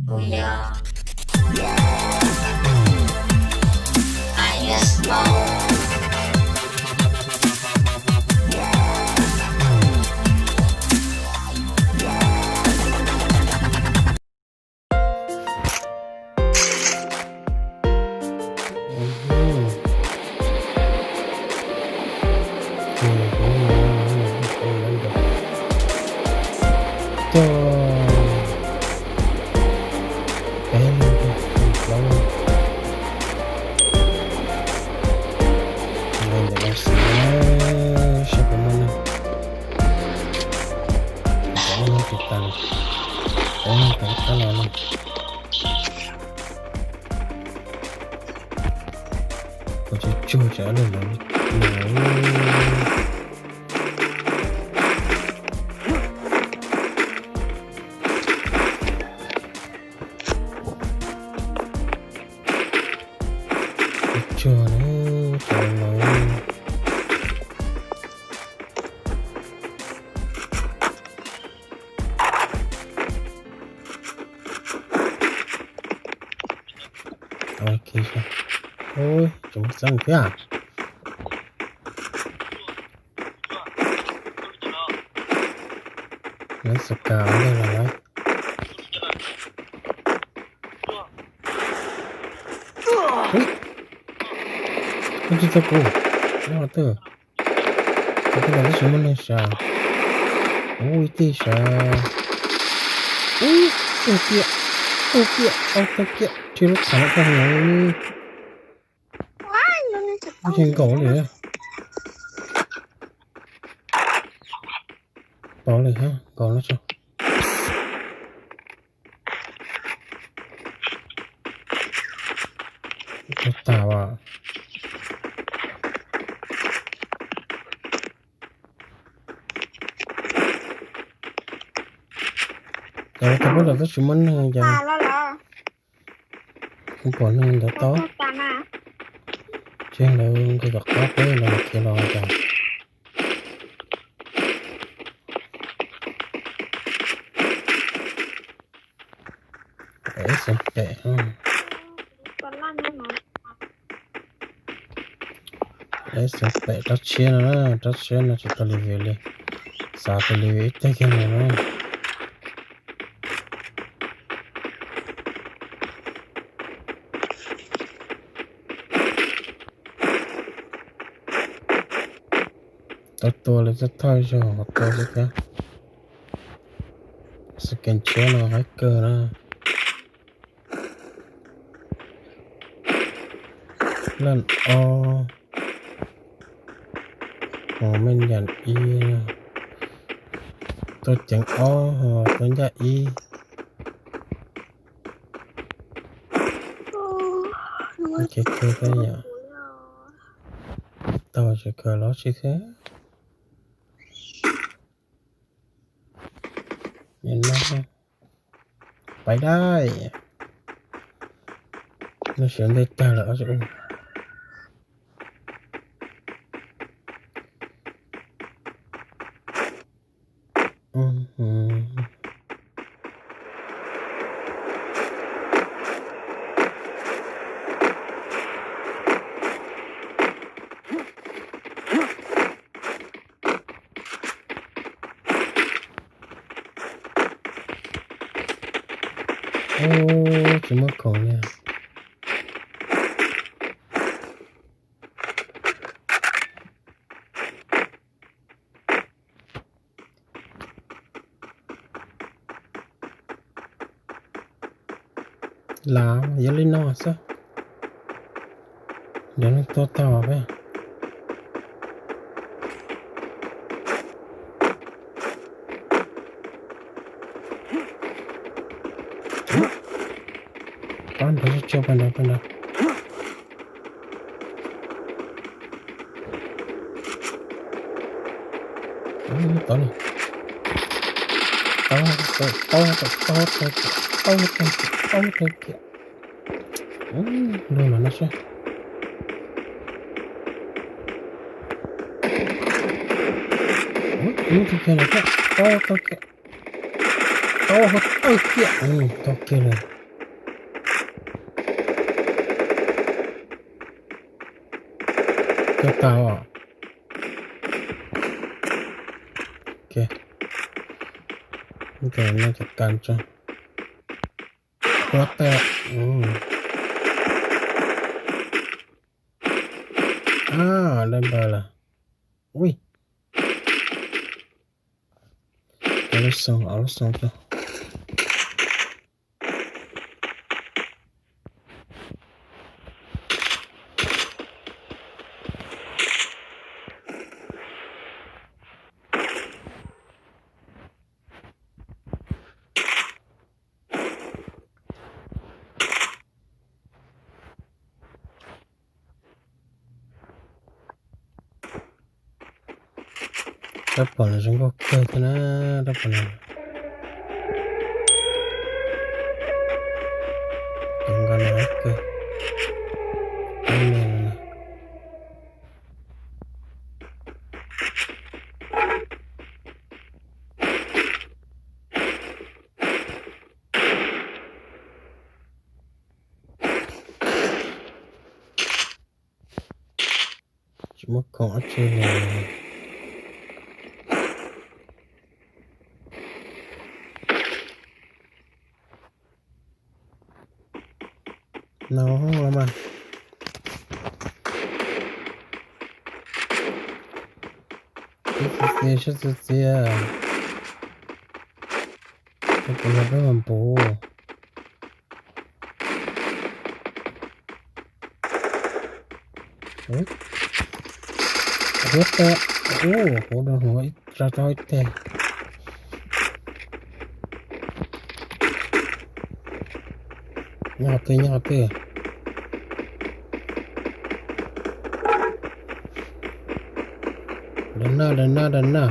Kuv yog I S Mo. Peb leeg, plaub leeg. Ntawm no xwb, saib puas muaj neeg. Ntawm no tsis tas, ntawm no tab los no. Kuv tsuag tsuag tsam lawm no. Tsuag tsuag na, tsam no. Ok, ui, tsis muaj xeeb thiab. Lawv xav kav ntej los lawm. Ub, tsis tau kuv, nyob qhov twg? Qhov twg los twb tsis muaj neeg sav. Ub, ib tij sav. Ub, taug kiag, taug kiag, au, taug kiag, rhiab lub qhov no tag no. Ub, nkaus li. Pov li hab, nkaus no tso. Tau tas as. Cov tau pab los twb tsis muaj neeg cas. Kuv pom neeg ntawd tau. Ces lawv nqis tom qab peb los khiav los cas. Ib xeem pem, ib xeem pem rab tshiab no, rab tshiab no tsis tau li vim li, xav tus li vim ib teg kiag no na. Tau tua li thawj thawj zaug hov tau xwb thiab. Scan tshiab no haib kawg na. Laj ob, hos mej yam ib, tuaj ceev ob hos tuaj ncaj ib. Ces kawg thiab yom. Tau tsis kawg los tsis thiab. Pais dai. Nws siav ntej tag lawm. Ub, tsis muaj khoom li. Lam yog li no xwb. Ntawd neeg tuaj tag peb. Pab nrad, tsis pab nrad, pab nrad. Tau, tau, tau, tau, tau, tau, tau, tau, tau, tau, tau. Luag los no seb. Ub, tau kiag lawm thiab, tau, tau kiag. Tau, tau kiag, tau kiag lawm. Tau. Ok. Ntawm no cov kas tso. Ua tas. Dai npawg lawm. Ui. Ob lub xoo, ob lub xoo rau. Rab phom no zoo nkauj kawg thiab na, rab phom no. Tus nqa no kawg. Rab me no na. Tsis muaj khoom dab tsi li. No los mas. Txiv txiv txiv, sab txiv txiv. Tus kuv los peb mam npuv. Huab tau, ua huv rau hauv ib rau rau ib teg. Nyob qhov twg, nyob qhov twg? Dav na, dav na, dav na.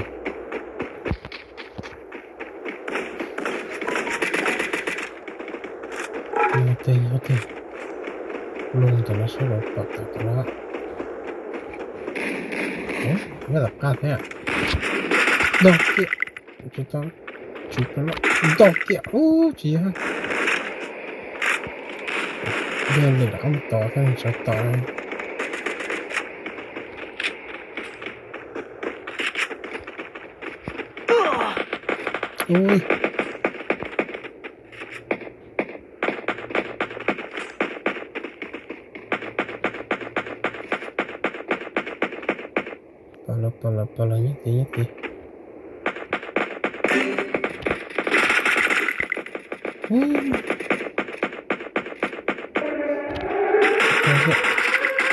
Nyob qhov twg, nyob qhov twg? Lug ntawm no saib los pom tawm tau los. Nyob tom qab thiab. Ntog kiag. Tsis tau, tsis tau los ntog kiag. Ub, tsis yog. Yog lwm rov qab mus tom thiab, sawv tom. Ui. Pom lawm, pom lawm, pom lawm, nyob tid, nyob tid.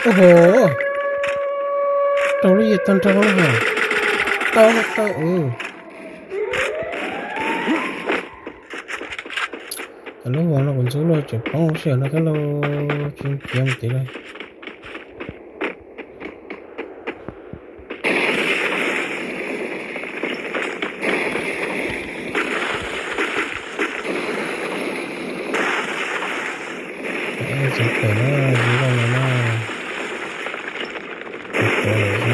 Ub, ub, rau lub yias tag nrho lawm hos. Tau, tau, tau. Cov lub vog no kuv ntxub luaj tseem poob lub sij hawm no thiab lauj, tsis khiav mus tid lauj. Tseem phem na, zoo nkauj no na. Zoo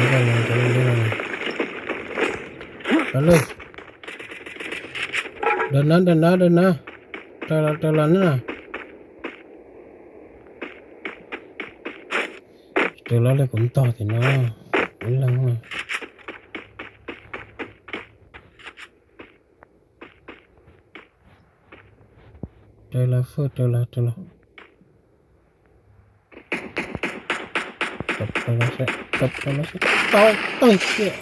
nkauj no rau lub liab no. Los lawm. Daws na, daws na, daws na. Raws los, raws los na. Raws los li kuv ntog tim no ib leeg na. Raws los, fwj, raws los, raws los. Raws los, raws los, tau tawg thiab.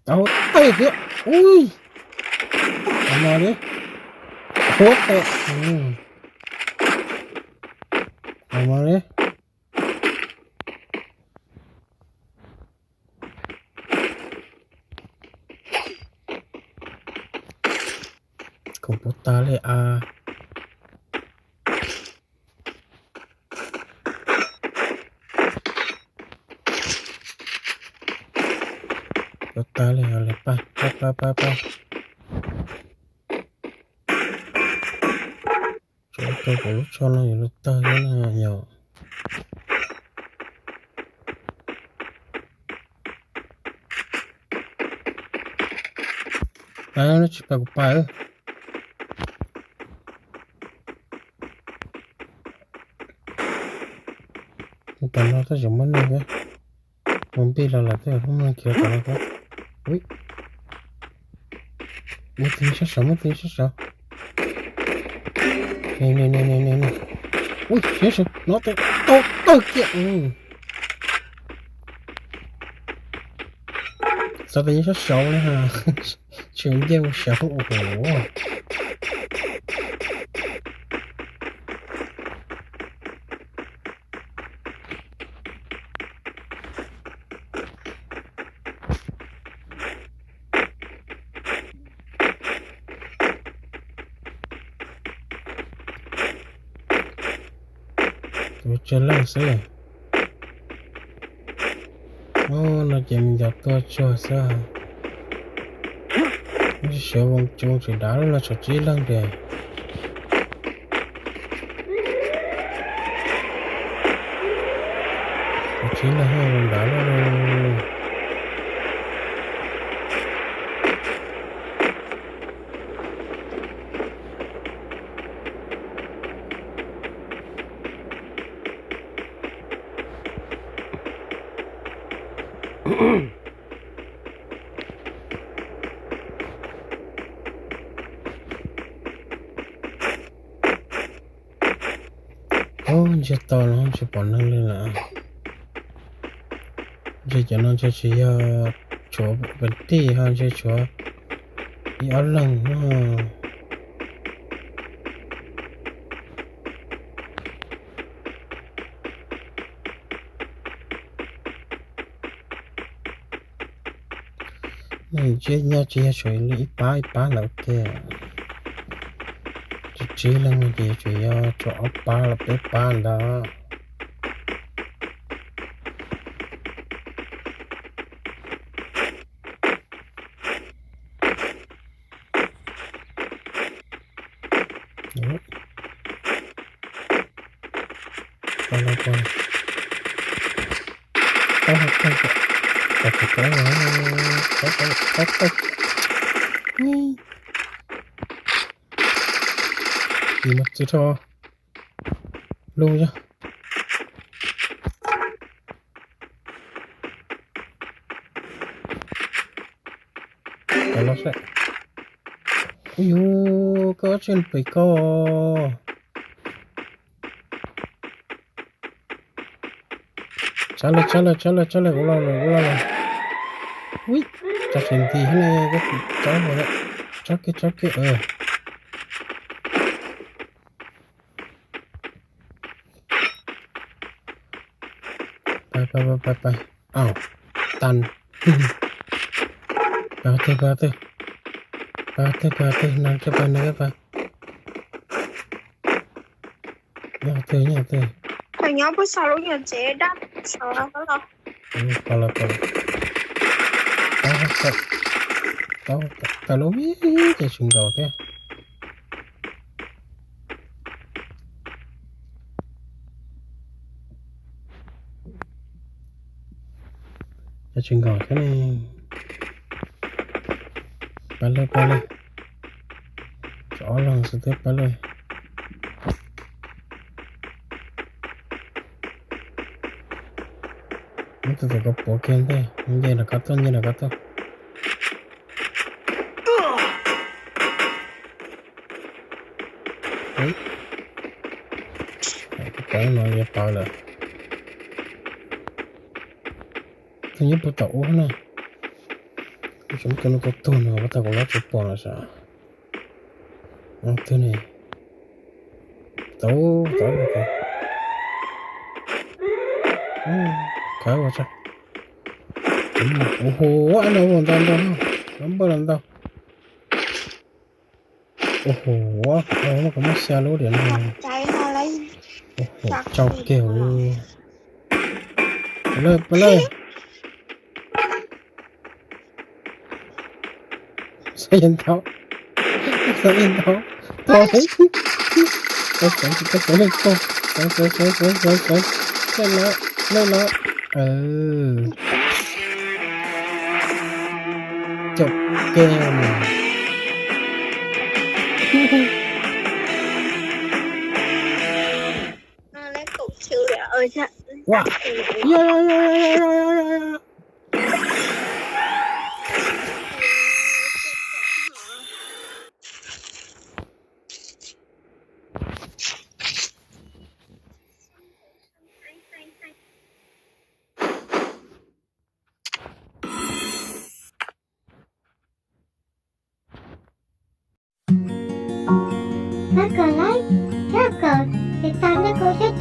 Tau tawg thiab. Ui. Tau mas li. Huab tau. Tau mas li. Khoom puv tag li as. Puv tag li os, pab, pab, pab, pab, pab. Tsuav tau kuv lub tsho no yuav luag tawg thiab na yom. Tsis pab kuv pais. Tom no tab sis muaj neeg thiab. Mus npij los lawm thiab, muaj neeg khiav tom no thiab. Ui, muaj tus sab saud, muaj tus sab saud. Ui, sab saud no, tau tawg kiag. Xav tias yeej sab saud na, tsis nce mus saud ua huv. Tus tsawg leej xwb. Ub, no ces me nyuam tuaj tsuag xwb. Sawv zoo tsis dav lub no tshuav tsib leeg tiag. Tsib leeg zoo dav lub. Ub, ntsiag to los tsis pom neeg li lawm. Ntshe cov no ntshe tsis yog tshuav pem tij ho ntshe tshuav ib ob leeg no. Nyob tsis yog tshuav li ib pab ib pab lawm tiag. Tsib leeg no ces tsuas yog tshuav ob pab los peb pab ntawd. Tsis muaj txiv rho lub yog. Ub yus, koj tsis pem koj. Tsav lawm, tsav lawm, tsav lawm, tsav lawm, ua los lawm, ua los lawm. Ui, tsav tsis nti ne, koj tsav mus lawm. Tsav kiag, tsav kiag. Pais, pais, pais, pais. Au, tas. Pais qhov twg, pais qhov twg? Pais qhov twg, pais qhov twg, nag kiag pais, nag kiag pais. Nyob qhov twg, nyob qhov twg? Nyob puag saum lub nyuag tsev dab saud los. Pais lawm, pais lawm. Tau, tau lub vib ces tsis nkaus thiab. Ces tsis nkaus thiab ne. Pais lawm, pais lawm. Tshuav ob leeg xwb thiab, pais lawm. Muab tus tub koj puav kiag ntej, nce nram koj tuaj, nce nram koj tuaj. Koj no yuav pawv lawm. Tus nyob puag tom ub na. Tseem tus no kuv tuag no, puag tom kuv lab tsis pom lawm sav. Twg ne? Tau, tau, tau. Khawb ua tsa. Ua hu, no ua ntau ntau, no npaj los ntau. Ua hu, no kuv muab xya lub diam no. Ua hu, tsau kiag. Pais lawm, pais lawm. Xav ntau, xav ntau, tau li. Koj xav, koj xav leej koj, xav, xav, xav, xav, xav, xav, leej no, leej no. Caum kiag. Ua, yog, yog, yog, yog, yog, yog, yog. Pab kom like, thiab kom tiv tas nej kuv thiab.